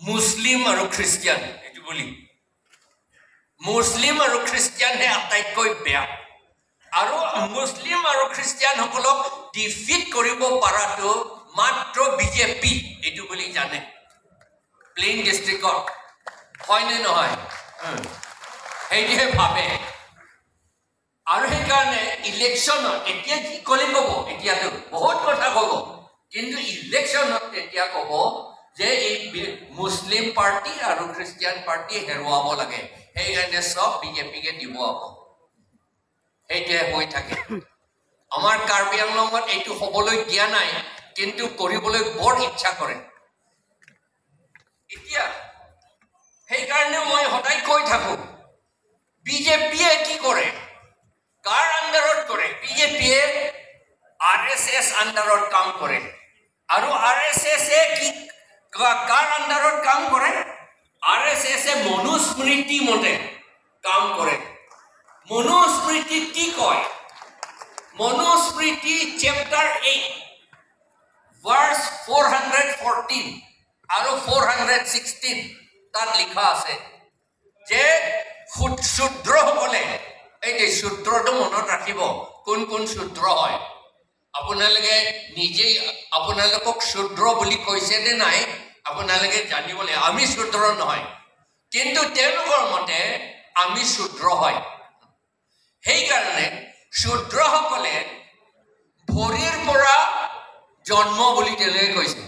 মুছলিম আৰু খ্ৰীষ্টিয়ান, এইটো বুলি মুছলিম আৰু খ্ৰীষ্টিয়ানহে আটাইতকৈ বেয়া, আৰু মুছলিম আৰু খ্ৰীষ্টিয়ানসকলক ডিফিট কৰিব পৰাটো মাত্ৰ বিজেপি, এইটো বুলি জানে প্লেইন ডিষ্ট্ৰিক্টত, হয়নে নহয়? সেইটোহে ভাবে। আৰু সেইকাৰণে ইলেকশ্যনত এতিয়া যি ক'লে ক'ব, এতিয়াতো বহুত কথা ক'ব, কিন্তু ইলেকশ্যনত তেতিয়া ক'ব যে এই মুছলিম পাৰ্টি আৰু খ্ৰীষ্টিয়ান পাৰ্টি হেৰুৱাব লাগে, সেইকাৰণে চব বিজেপিকে দিব আকৌ। সেইটোৱে হৈ থাকে। আমাৰ কাৰ্বি আংলঙত এইটো হ'বলৈ দিয়া নাই, কিন্তু কৰিবলৈ বৰ ইচ্ছা কৰে। এতিয়া সেইকাৰণে মই সদায় কৈ থাকোঁ, বিজেপিয়ে কি কৰে, কাৰ আণ্ডাৰত কৰে? বিজেপিয়ে আৰএছএছ আণ্ডাৰত কাম কৰে। আৰু আৰএছএছে কি কাৰ আণ্ডাৰত কাম কৰে? আৰএছএছে মনুস্মৃতি মতে কাম কৰে। মনুস্মৃতিত কি কয়? মনুস্মৃতি চেপ্টাৰ 8 ভাৰ্চ 414 আৰু 416 তাত লিখা আছে যে শূদ্ৰসকলে, এই যে শূদ্ৰটো মনত ৰাখিব, কোন কোন শূদ্ৰ হয়, আপোনালোকে নিজেই আপোনালোকক শূদ্ৰ বুলি কৈছে নে নাই আপোনালোকে জানিব লাগিব। আমি শূদ্ৰ নহয়, কিন্তু তেওঁলোকৰ মতে আমি শূদ্ৰ হয়। সেইকাৰণে শূদ্ৰসকলে ভৰিৰ পৰা জন্ম বুলি তেওঁলোকে কৈছে,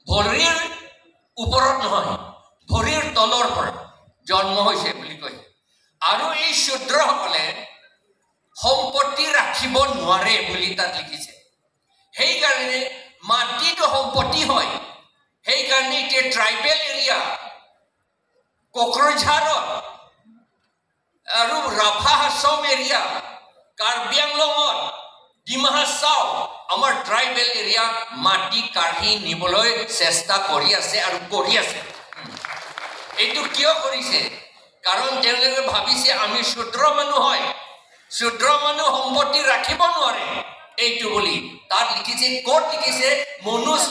ভৰিৰ ওপৰত নহয়, ভৰিৰ তলৰ পৰা জন্ম হৈছে বুলি কৈছে। আৰু এই শূদ্ৰসকলে সম্পত্তি ৰাখিব নোৱাৰে বুলি তাত লিখিছে। সেইকাৰণে মাটিটো সম্পত্তি হয়। সেইকাৰণে এতিয়া ট্ৰাইবেল এৰিয়া কোকৰাঝাৰত আৰু ৰাভা হাছং এৰিয়া, কাৰ্বি আংলঙত, ডিমা হাছাও, আমাৰ ট্ৰাইবেল এৰিয়া মাটি কাঢ়ি নিবলৈ চেষ্টা কৰি আছে আৰু কৰি আছে। এইটো কিয় কৰিছে? কাৰণ তেওঁলোকে ভাবিছে আমি শূদ্ৰ মানুহ হয়, শূদ্ৰ মানুহ সম্পত্তি ৰাখিব নোৱাৰে, এইটো বুলি তাত লিখিছে। ক'ত লিখিছে? মনুস্মৃতি।